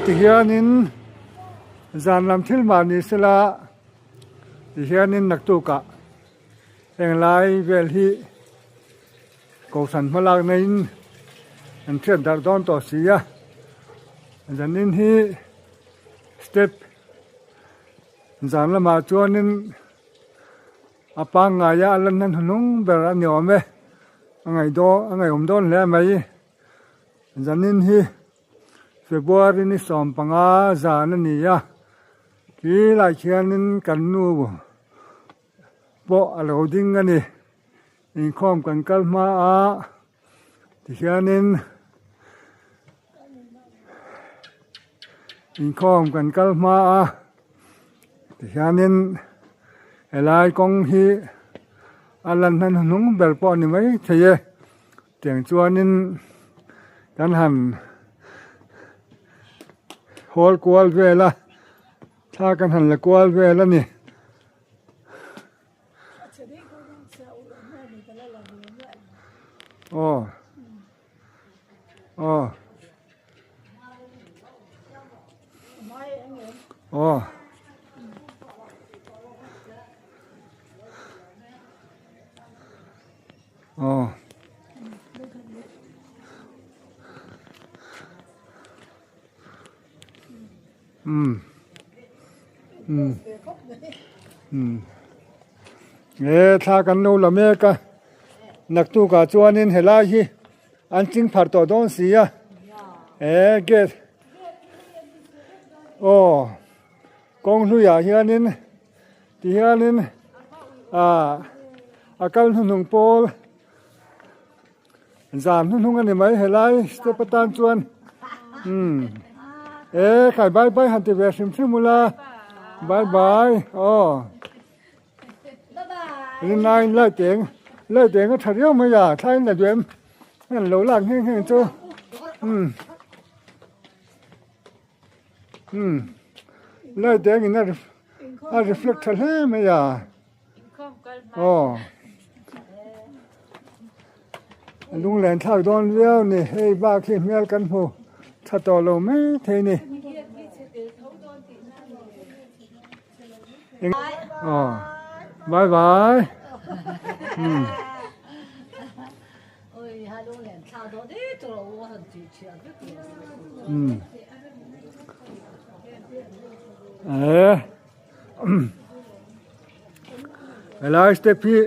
tihianin zan lam thil mah ni sela tihianin naktukah englai vel hi Kohhran hmalak neiin an hriat darh dawn tawh si a, zanin hi step zan lamah chuanin a pangngaia a lan hnan hnung ber a ni awm e, a ngaih dawn a ngaihawm dawn hle mai, zanin hi February ni 15 zan a ni a, khi lai khianin kan nu pawh a lo ding a ni. Inkhawm kan kal hma a tihianin inkhawm kan kal hma a tihianin helai kawng hi a lan hnan hnung ber pawh a ni mai thei e tiang chuanin kan han hawl kual vel a thla kan han la kual vel a ni. Aw aw aw aw Umm umm umm e thla kan lo la mek a naktukah chuanin helai hi an ching phar tawh dawn si a e gate aw kawng hluiah hianin tihianin ah a kal hnuhnung pawl Zan hnuhnung a ni mai helai step atan chuan umm e khai bye bye han ti ve hrim hrim ula bye bye aw rinai light eng light eng a tha riau mai a thlai in la duh em an lo lak ngheng ngheng chu umm umm light eng in a reflect tha hle mai a. Aw a lunglen thlak dawn viau ni hei bak hi hmel kan hmu tha tawh lo mai thei ni aw bye bye um um e Helai step hi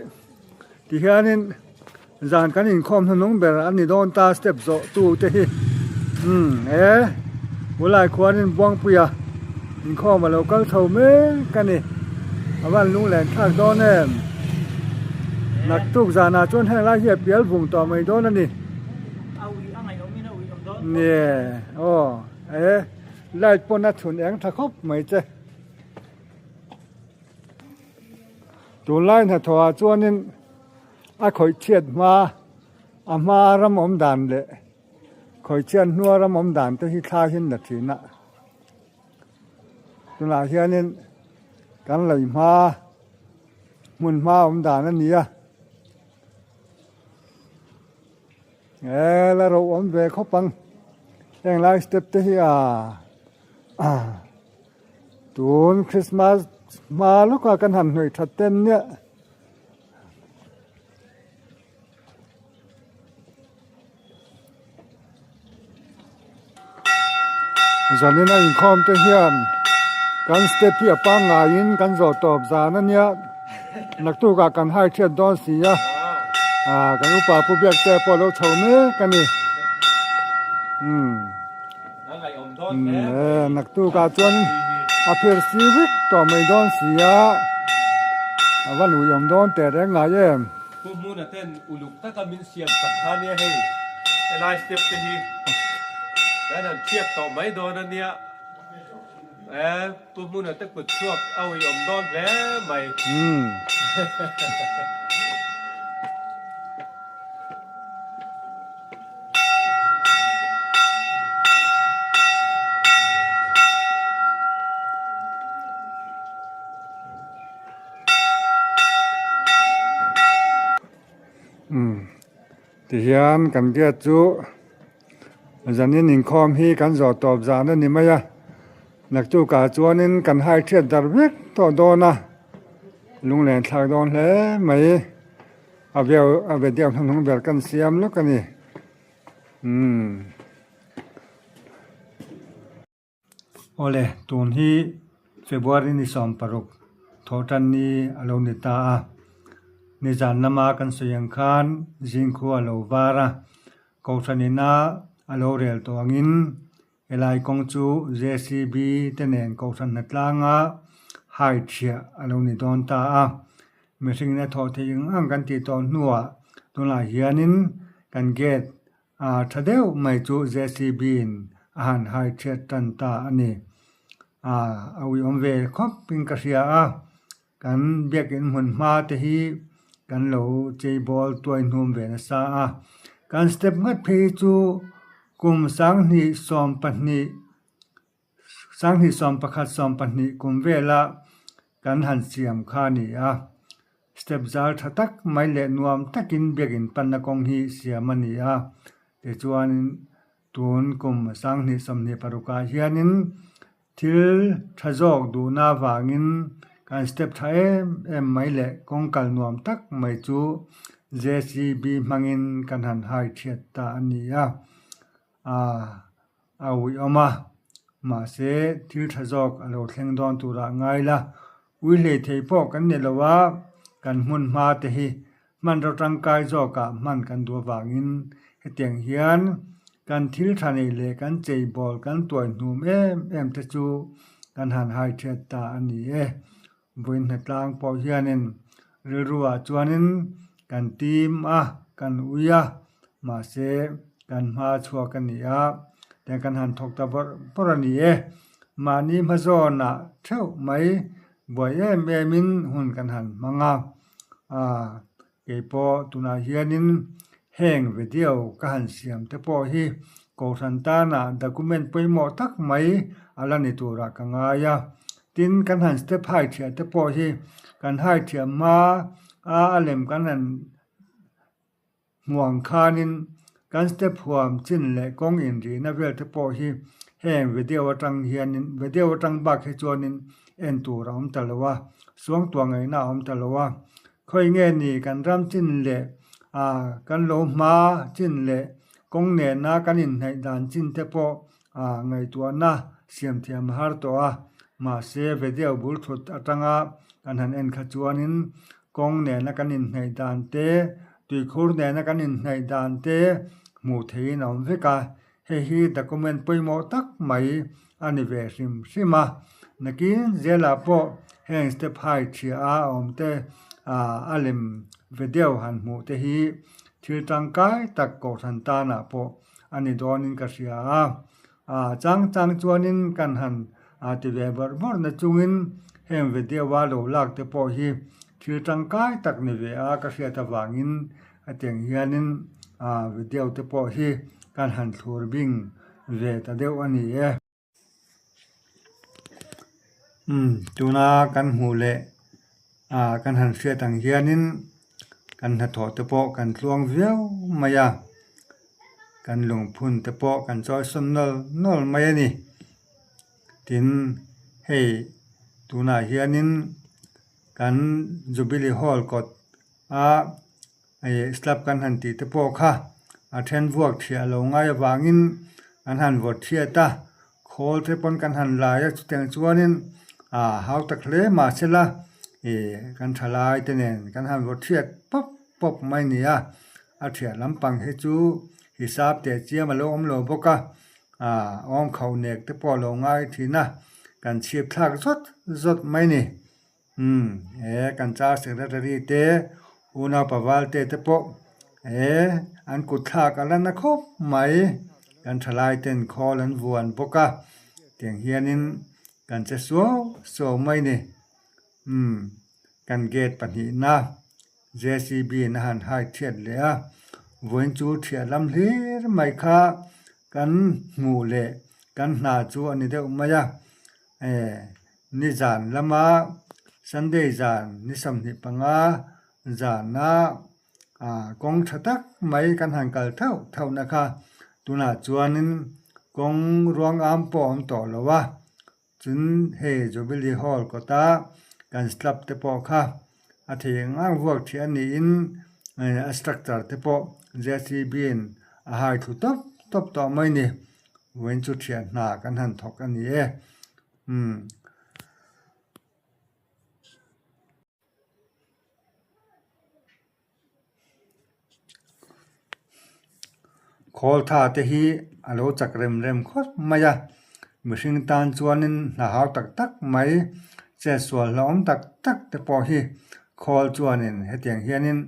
tihianin zan kan inkhawm hnuhnung ber a ni dawn ta step zawh tu te hi umm he bulai khuanin Buangpuia inkhawm a lo kal chho mek a ni a van lunglen thlak dawn em naktuk zanah chuan heng lai hi a pial vung tawh mai dawn a ni nie aw he light pawn a chhun eng tha khawp mai che. Tunlai hnathawhah chuanin a khawih chhiat hma a hma ram awm dan leh khawih chhiat hnua ram awm dan te hi thla hian la thin a tunah hianin kan lei hma hmun hma awm dan a ni a e la ro awm ve khawp ang heng lai step te hi a. Tun Christmas hma lawkah kan han hnawih that ten nia. Zanin a inkhawm te hian kan step hi a pangngaiin kan zawh tawp zan a nia. Naktukah kan hai thiat dawn si a, ah kan upa Pu Biakte pawh a lo chho mek a ni. Umm. Umm naktukah chuan a phir si vek tawh mai dawn si a, a va lui awm dawn teh reng ngai em. Pu Hmuna ten uluk taka min siam sak kha nia hei helai step te hi kan han thiat tawh mai dawn a nia e Pu Hmuna te kut chhuak a ui awm dawn hle mai. Umm tihian kan gate chu Zanin inkhawm hi kan zawh tawp zan a ni mai a, naktukah chuanin kan hai thiat dar vek tawh dawn a, lunglen thlak dawn hle mai. A veu a video hnuhnung ber kan siam lawk a ni. Umm. Awle, tun hi February ni 16 thawhtan ni a lo ni ta a. Nizan lama kan sawi ang khan zingkhua a lo var a, Kohhran ina a lo rel tawh angin helai kawng chu JCB te nen Kohhran hnatlanga hai thiah a lo ni dawn ta a. Mihringin a thawh theih ang ang kan tih tawh hnuah tunah hianin kan gate A tha deuh mai chu JCB in a han hai thiat tan ta a ni. A a uiawm ve khawp in ka hria a, kan biakin hmun hma te hi kan lo chei bawl tuai hnum ve nasa a. Kan step nghat phei chu kum 2012 2011 12 kum vela kan han siam kha a ni a. Step zal tha tak mai leh nuam takin biakin panna kawng hi siam a ni a. Tichuanin tun kum 2026 ah hianin thil tha zawk duhna avangin kan step tha em em mai leh kawng kal nuam tak mai chu JCB hmangin kan han hai thiat ta a ni a. A uiawm a, mahse thil tha zawk a lo thleng dawn turah ngai la. Ui hlei thei pawh kan ni lo a, kan hmun hma te hi hmanraw tangkai zawkah hman kan duh avangin hetiang hian kan thil tha nei leh kan cheibawl kan tuai hnum em em te chu kan han hai thiat ta a ni e. Vawiin hnatlang pawh hianin rilruah chuanin kan tim a, kan ui a, mahse kan hma chhuak a ni a, tiang kan han thawk ta bawrh bawrh a ni e. Mahni hmazawnah theuh mai buai em emin hun kan han hmang a, aaa Keipawh tunah hianin heng video ka han siam te pawh hi Kohhran tana document pawimawh tak mai a la ni turah ka ngai a. Tin, kan han step hai thiah te pawh hi kan hai thiam hma a a lem kan han hmuang khanin kan step huam chin leh kawng inrihna vel te pawh hi heng video atang hianin video atang bak hi chuanin en tur a awm ta lo a, suangtuah ngaihna a awm ta lo a. Khawi nge ni kan ram chin leh ah kan lo hma chin leh kawng nena kan inhnaih dan chin te pawh ah ngaihtuahna siam thiam a har tawh a, mahse video bul thut atanga kan han en kha chuanin kawng nena kan inhnaih dan te, tuikhur nena kan inhnaih dan te hmuh theihin a awm vek a, hei hi document pawimawh tak mai a ni ve hrim hrim a. Nakin zelah pawh heng step high thiah a awm te ah a lem video han hmuh te hi thil tangkai tak kohhran tanah pawh a ni dawnin ka hria a. Ah chang chang chuanin kan han ah ti ve bawrh bawrh na chungin heng video a lo lak te pawh hi thil tangkai tak ni ve a ka hriat avangin hetiang hianin ah video te pawh hi kan han thlur bing ve ta deuh a ni e. Umm tuna kan hmuh leh ah kan han hriat ang hianin kan hnathawh te pawh kan tluang viau mai a, kan lungphun te pawh kan chawisawn nawl nawl mai a ni. Tin, hei tunah hianin kan Jubilee Hall kawt a Ih slab kan han tih te pawh kha a then vuak thiah lo ngai avangin an han vawt thiat a, khawl te pawn kan han lai a chutiang chuanin ah hau tak hle mahsela ih kan thalai te nen kan han vawt thiat pawp pawp mai a ni a, a thiah lampang hi chu hisap teh chiam a lo awm lo bawk a, ah awm khauh nek te pawh a lo ngai thin a, kan chhip thlak zawt zawt mai a ni. Umm he kan char secretary te unau paval te te pawh he an kut thlak a la na khawp mai kan thalai ten khawl an vuan bawk a tiang hianin kan che suau suau mai ni umm kan gate pahnihna JCB in a han hai thiat leh a vawiin chu thiah lam hlir mai kha kan hmuh leh kan hna chu a ni deuh mai a eh. Ni zan lama Sunday zan ni 25 zana ah kawng tha tak mai kan han kal thauh thauh na kha. Tunah chuanin kawng ruang am pawh a awm tawh lo a, chun hei Jubilee Hall kawta kan slab te pawh kha a thei eng ang vuak thih a niin a structure te pawh JCB in a hai thlu tawp tawp tawh mai ni. Vawiin chu thian hna kan han thawk a ni e. Umm. Khawl tha te hi a lo chak rem rem khawp mai a, mihring tan chuanin hna hau tak tak mai chetsual hlauhawm tak tak te pawh hi khawl chuanin hetiang hianin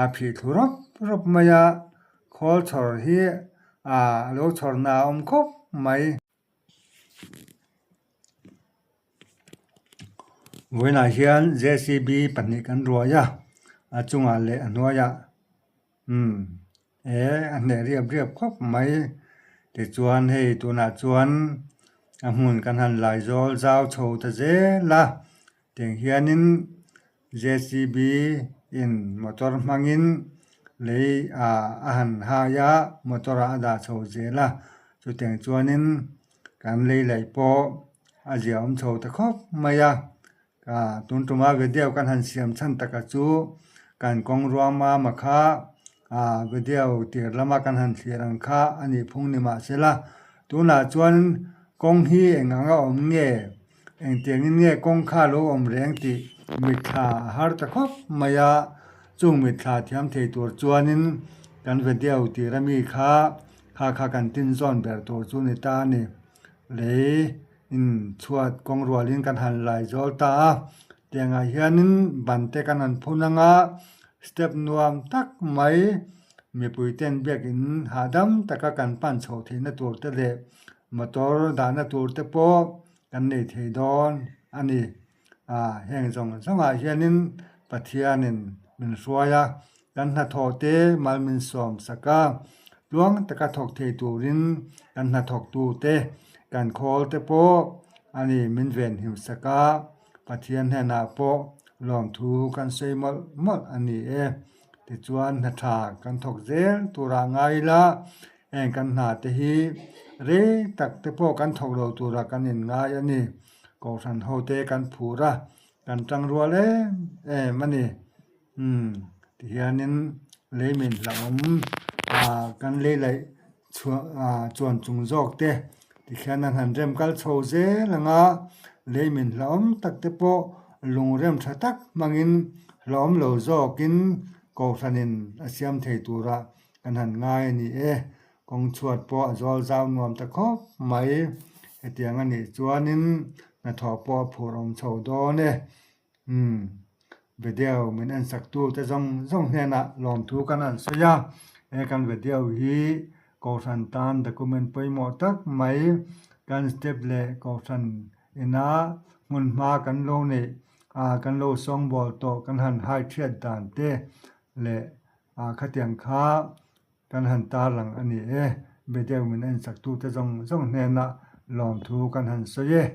a phih thlu rawp rawp mai a, khawl chhawr hi a lo chhawr hna a awm khawp mai. Vawiinah hian JCB pahnih kan ruai a, a chungah leh a hnuaiah umm he a hneh riap riap khawp mai. Tichuan hei tunah chuan a hmun kan han lai zawl zau chho ta zel a, tiang hianin JCB in motor hmangin lei ah a han hai a, motor ah a dah chho zel a, chutiang chuanin kan lei laih pawh a ziahawm chho ta khawp mai a, ah tun tuma video kan han siam chhan taka chu kan kawng ruam mama kha ah video tir lama kan han thlir ang kha a nih phung ni mahsela tunah chuan kawng hi eng anga awm nge Engtiangin nge kawng kha lo awm reng tih mitthla a har ta khawp mai a, chung mitthla thiam thei tur chuanin kan video tir ami kha kha kha kan tin zawn ber tur chu ni ta a ni. Lei in chhuat kawng rualin kan han lai zawl ta a, tiangah hianin ban te kan han phun ang a, step nuam tak mai mipui ten biakin hahdam taka kan pan chhoh theihna tur te leh motor dahna tur te pawh kan nei thei dawn a ni. Ah heng zawng zawngah hianin Pathianin min hruai a, kan hnathawh te mal min sawm sak a, tluang taka thawk thei turin kan hnathawktu te kan khawl te pawh a ni min venhim sak a, Pathian hnenah pawh lawmthu kan sawi mawlh mawlh a ni e. Tichuan hna tha kan thawk zel turah ngai ila heng kan hna te hi rei tak te pawh kan thawk lo turah kan inngai a ni. Kohhran ho te kan phur a, kan tang rual em em a ni. Umm tihianin lei min hlauhawm ah kan lei laih chhuah ah chuan chung zawk te tikhian an han rem kal chho zel ang a, lei min hlauhawm tak te pawh lung rem tha tak hmangin hlauhawm lo zawkin kohhranin a siam thei turah kan han ngai a ni e. Kawng chhuat pawh a zawl zau nuam ta khawp mai. Hetiang a nih chuanin hnathawh pawh a phur awm chho dawn e. Umm video min en sak tu te zawng zawng hnenah lawmthu kan han sawi a, he kan video hi Kohhran tan document pawimawh tak mai kan step leh Kohhran ina hmun hma kan lo neih ah kan lo sawngbawl tawh kan han hai thiat dan te leh ah khatiang kha kan han tarlang a ni e. Video min en sak tu te zawng zawng hnenah lawmthu kan han sawi e.